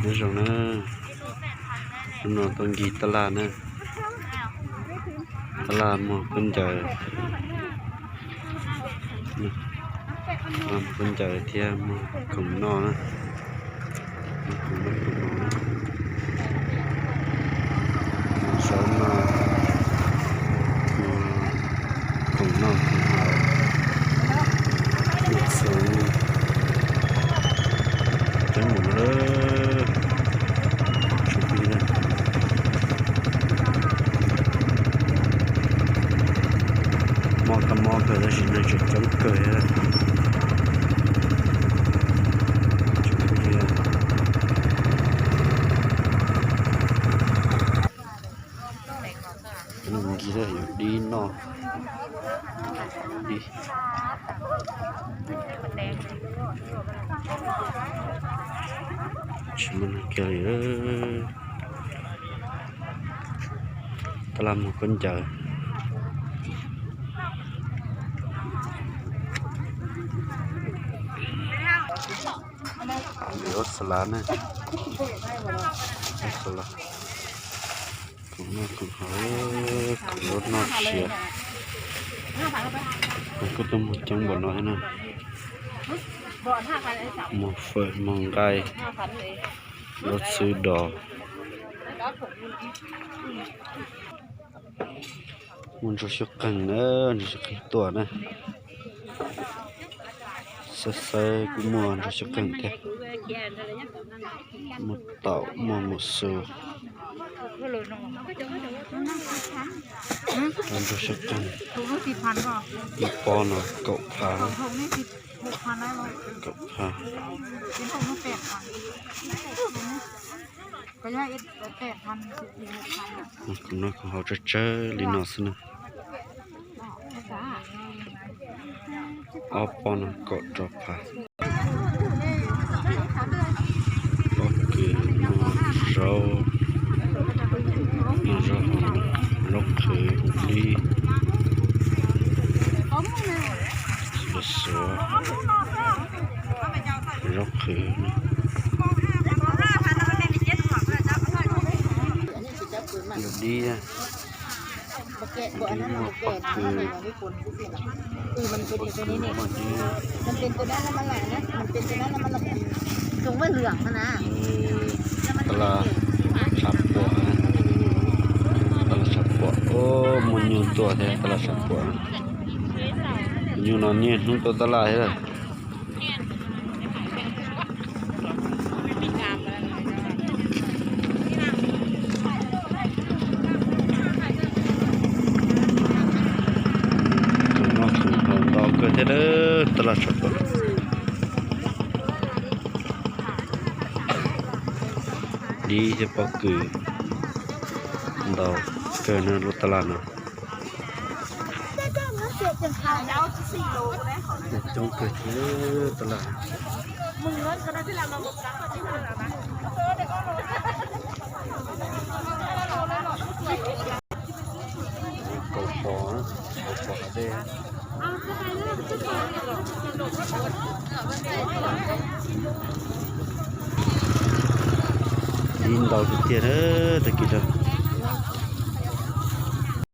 Nyob zoo na, hnub no tuaj ncig taj laj na, taj laj muag khaub ncaws, muag khaub ncaws thiab muag khoom noj na. Muag khoom noj khoom haus na. Muag zaub noj, muag khoom noj khoom haus, muag txhuv, coob npaum no lawm. Tsoom phooj ywg, mob kab mob kawg tab sis neeg tseem coob kawg thiab. Tsoom phooj ywg, ncig yuav dib noj, dib, tsis muaj neeg kiag li. Taj laj muag khaub ncaws. Ob xa lav na, ob xa lav, khoom noj khoom haus, khoom zaub noj siav. Kuj tuaj muag coob npaum no thiab na. Muag fawm, muag nqaij, zaub txhwb dos. Muaj ntsuag xyoob qeeg na, ntsuag xyoob qeeg tuaj na. Xawb xawb kuj muaj ntsuag xyoob qeeg thiab. Muaj taum, muaj mus xus. Ntsuag xyoob qeeg ib pob no kaum phav, kaum phav. Khoom noj khoom haus tsawg tsawg li no xwb na. Ob pob no kaum rau phav. Pob kws, noj zaub, noj zaub, zaub qhwv, dib, lawv xuav, zaub qhwv. Yog dib, dib muaj pob kws, pob kws muaj dib. Taj laj tshav puam, taj laj tshav puam, muaj nyuj tuaj thiab taj laj tshav puam. Nyuj no niaj hnub tuaj taj laj thiab. Khoom noj khoom haus ntau kawg thiab, taj laj tshav puam. Dib thiab pob kws ntau kawg na lub taj laj no. Coob kawg thiab taj laj. Kaus pos, kaus pos hav dej. Dib ntau tiag tiag na, tag kis no.